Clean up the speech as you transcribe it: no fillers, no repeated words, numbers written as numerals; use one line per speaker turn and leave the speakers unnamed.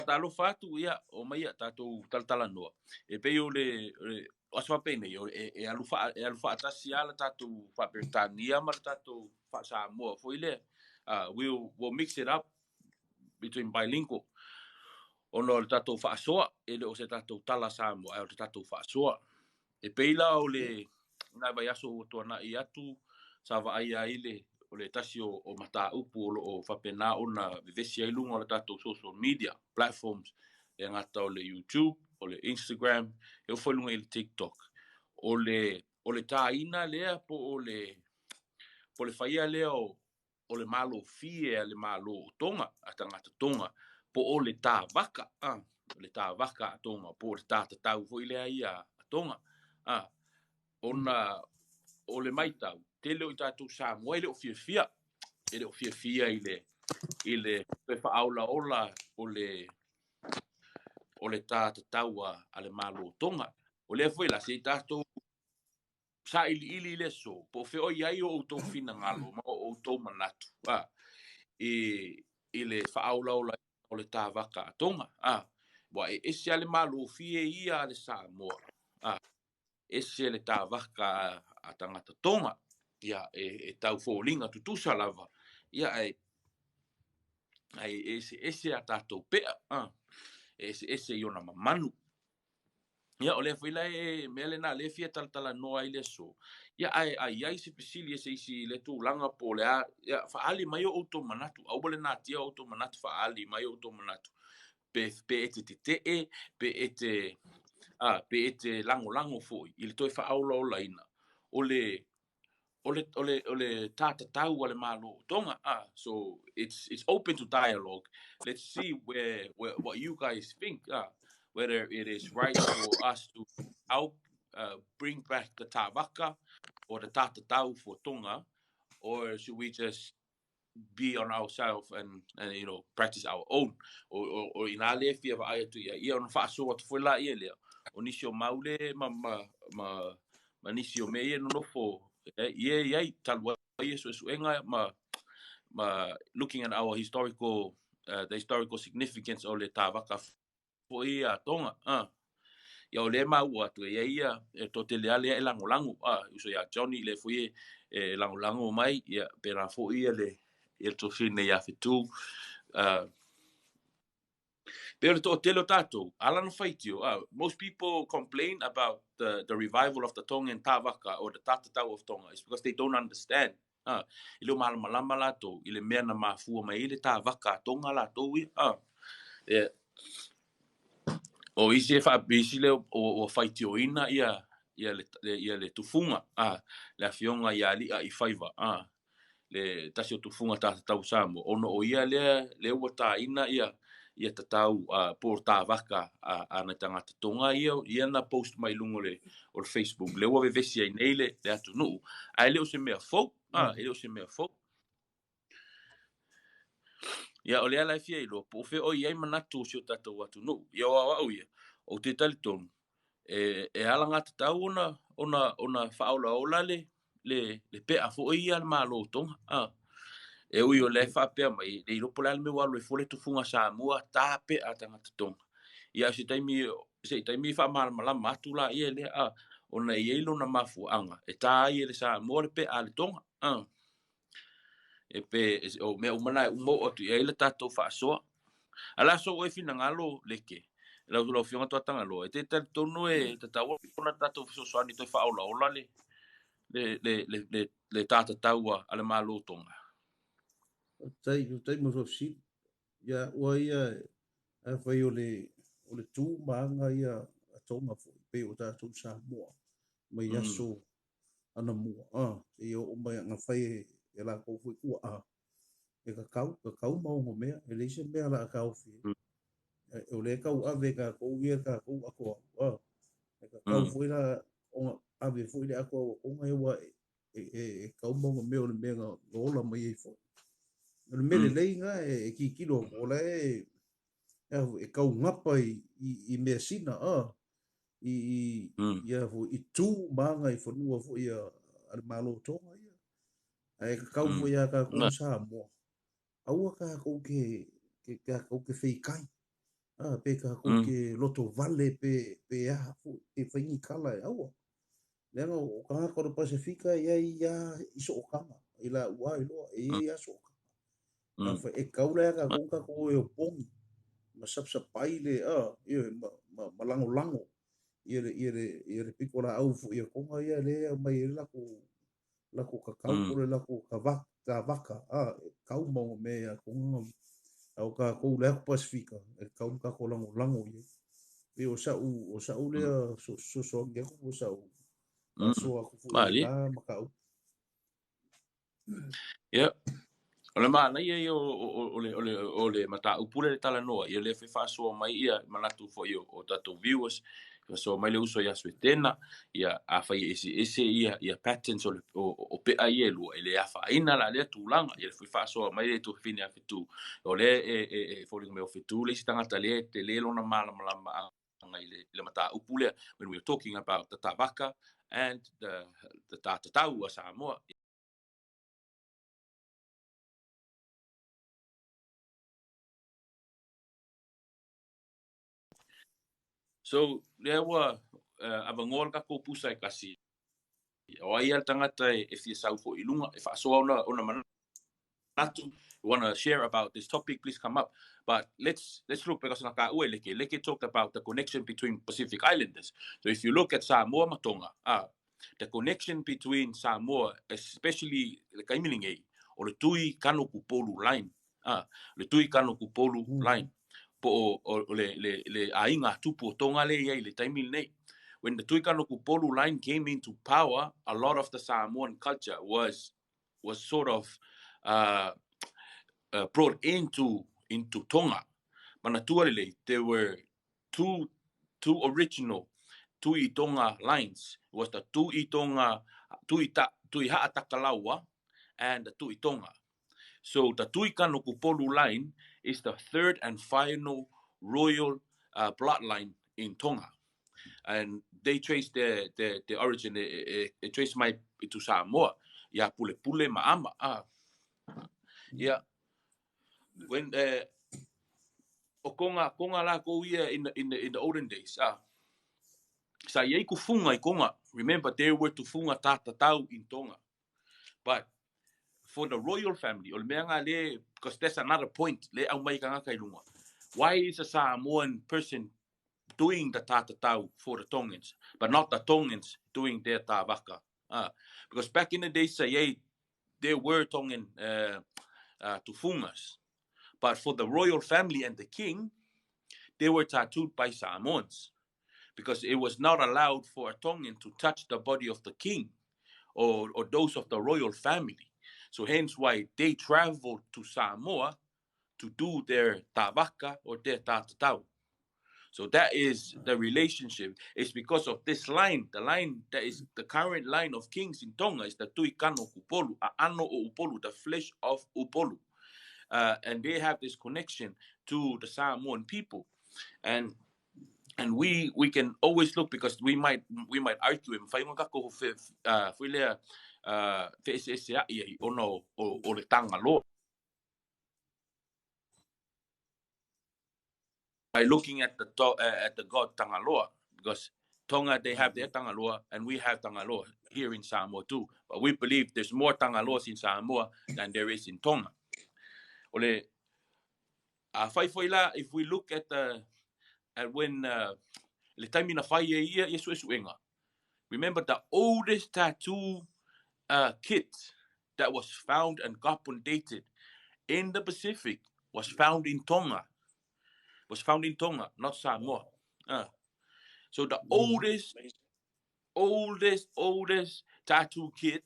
Faatalofa atu, ia, omai ia tatou talatalanoa. E pei o le, o aso faapenei, e alu e alu faatasi lava le tatou faa-Peretania ma le tatou faa-Samoa foi lea. We'll mix it up between bilingual. Ona o le tatou faasoa, e le o se tatou tala Samoa, ae o le tatou faasoa. E pei la o le nai vaiaso ua tuanai atu, sa vaaia ai le o le tasi o mataupu o lo o faapena ona vevesi ai luga o le tatou social media platforms, e gata o le YouTube, o le Instagram, e oo foi i luga i le TikTok. O le tāina lea po o le faia lea o le malofie a le Malo o Tonga, a tagata Tonga, po o le tāvaka, le tāvaka a Tonga, po o le tātatau foi lea ia a Tonga. Ona o le maitau, tele o i tatou Samoa e le o fiafia, e le o fiafia i le toe faaolaola o le tātatau a le Malo o Tonga. O lea foi la, se i tatou sailiili le aso, po o fea o i ai o outou finagalo ma o outou manatu i le faaolaola o le tāvaka a Tonga. Ua e ese a le malofie ia a le Samoa, ese le tāvaka a tagata Tonga. Ia, e tau foliga tutusa lava. Ia, ae ese ese a tatou pea, e ese ese i ona mamanu. Ia, o lea foi la e mea lena lea e fia talatalanoa ai le aso. Ia, ae a i ai se fesili e se isi i le tulaga po o le a, ia, faaali mai o outou manatu, aua le natia o outou manatu, faaali mai o outou manatu. Pe e te tetee, pe e te lagolago foi i le toe faaolaolaina o le tātatau a le Malo o Tonga. So it's open to dialogue. Let's see where what you guys think. Whether it is right for us to help bring back the tāvaka or the tātatau for Tonga, or should we just be on ourselves and practice our own? O ina le fia vaai atu ia ia ona faasoa atu foi la ia lea o nisi o maule ma nisi o mea ia nonofo ia i ai talu ai e suesuega ma looking at our historical the historical significance o le tāvaka foi a Tonga. Ia, o lea maua atu e ia ia e toatele lava lea e lagolago, uso ia Johnny le foi e lagolago mai ia pena foi ia le tofine ia Fetu. Pe o le toatele o tatou, ala na faitio. Most people complain about the revival of the Tongan Tavaka or the Tatatau of Tonga. It's because they don't understand. I le o malamalama latou i le mea na mafua mai ai le tāvaka a Tonga latou ia. Yeah. O isi e faapisi le o faitioina ia le tufuga, le afioga ia Ali'a i Faiva, le tasi o tufuga tātatau Samoa, ona o ia lea ua tāina ia tatau po o tāvaka a nai tagata Tonga ia na post mai luga o le Facebook lea ua vevesi ai nei le atunuu, ae le o se mea fou, e le o se mea fou. Ia, o lea la e fia iloa po o fea o i ai manatu o si o tatou atunuu. Ia, o au ia, ou te talitonu, e alagatatau ona faaolaola le pea foi ia a le Malo o Tonga. E ui o lea e faapea mai, le iloa po o le a le mea ua alu ai fua le tufuga Samoa tā pea a tagata Tonga. Ia, se taimi, se taimi faamalamalama atu la ia lea, ona e i ai lona mafuaaga e tā ai e le Samoa le pea a le Tonga. E pe o mea uma na e uma oo atu i ai le tatou faasoa. A le aso oe finagalo leke. Lau afioga Tuatagaloa, e te talitonu e tatau ona tatou fesoasoani toe faaolaola le tātatau a le Malo o Tonga?
Tai, tai mo sofisi. Ia, ua ia, a fai o le tu maanga ia a Tonga foi, pe o tātou Samoa, mai aso ana mua, e o mai anga fai e la kou foi kua, e ka kau maunga mea, e leise mea la ka ofi. E o le kau ave ka kou ia ka kou ako au, e ka kau foi la, o ave foi le ako au konga e wa e kau maunga mea o le mea nga ola mai ei foi. O le mele lei nga e kikilo o la e kau ngapa i mea sina, i ia foi i tu maanga i whanua foi a le Malo Tonga ia. Ae ka kau foi a ka kou Samoa. Aua ka kou ke ka kou ke feikai. A, pe kākou ke loto vale pe, pe aha foʻi, pe fai ni kala e aua. Leaga o kānaka o le Pasefika e iai a i sookaga, i la ua iloa, e iai a sookaga. A fai, e kaula ia kākou kākou e opogi, ma sapsapai le, a, ioe, ma, ma, ma lagolago ia le, ia le, ia le piko laau foʻi a Tonga ia le aumai ai le lakou, lakou kakau po o le lakou kavaka, a, e kau mau mea ia Tonga, a o kākou le atu Pasefika, e kau ma kākou lagolago i ai. Pei o sa'u, o sa'u lea fesoasoani atu po o sa'u faasoa atu foi i lena mataupu.
Ia, o le manaia ia o le mataupu lea e talanoa, ia lea foi faasoa mai ia manatu foi o tatou viewers, faasoa mai le uso ia Suetena, ia afai e eseese ia patterns o pea ia e lua, e le afaina la lea tulaga, ia foi faasoa mai le tuafafine ia Fetu, o lea e foliga mai o Fetu le isi tagata lea e tele lona malamalamaaga i le mataupu lea, when we are talking about the Tavaka and the Tatatau a Samoa. So, lea ua avanoa le tatou pusa e tasi. O ai a le tagata e fia sau foi i luga, e faasoa ona manatu. You wanna share about this topic, please come up. But let's look, because na taua e Leke. Leke talked about the connection between Pacific Islanders. So if you look at Samoa ma Tonga, the connection between Samoa, especially le taimi lenei, o le Tui Kano Kupolu line. Le Tui Kano Kupolu line. Po o le aiga tupu o Tonga le i ai le taimi lenei. When the Tui Kano Kupolu line came into power, a lot of the Samoan culture was sort of brought into Tonga. Manatua lelei, there were two original Tui Tonga lines. It was the Tui Tonga, Tui Ta, Tui Ha'atakalaua and the Tui Tonga. So the Tui Kano Kupolu line is the third and final royal bloodline in Tonga. And they trace the origin, it trace my to Samoa. Ia pule pule ma ama. Yeah. When o konga la ko ia in the olden days. Sa iai tufuga i Tonga. Remember, there were tufuga tatatau in Tonga. But for the royal family, o le mea ngā le, because that's another point, le au mai kānaka i lunga. Why is a Samoan person doing the tatatau for the Tongans, but not the Tongans doing their tavaka? Because back in the day, say, hey, there were Tongan tufugas. But for the royal family and the king, they were tattooed by Samoans, because it was not allowed for a Tongan to touch the body of the king or those of the royal family. So hence why they traveled to Samoa to do their tavaka or their tatatau. So that is the relationship. It's because of this line, the line that is the current line of kings in Tonga is the Tui Kano Upolu, Ano o Upolu, the flesh of Upolu. And they have this connection to the Samoan people. And we can always look, because we might argue e mafai ona tatou foi lea feeseesea'i ai ona o le Tagaloa by looking at the god Tangaloa, because Tonga, they have their Tangaloa and we have Tangaloa here in Samoa too, but we believe there's more Tangaloas in Samoa than there is in Tonga. O le a fai foi la, if we look at when le taimi na fai e ia ia suesuega. Remember, the oldest tattoo kit that was found and carbon dated in the Pacific was found in Tonga. Was found in Tonga, not Samoa. So the oldest, oldest, oldest tattoo kit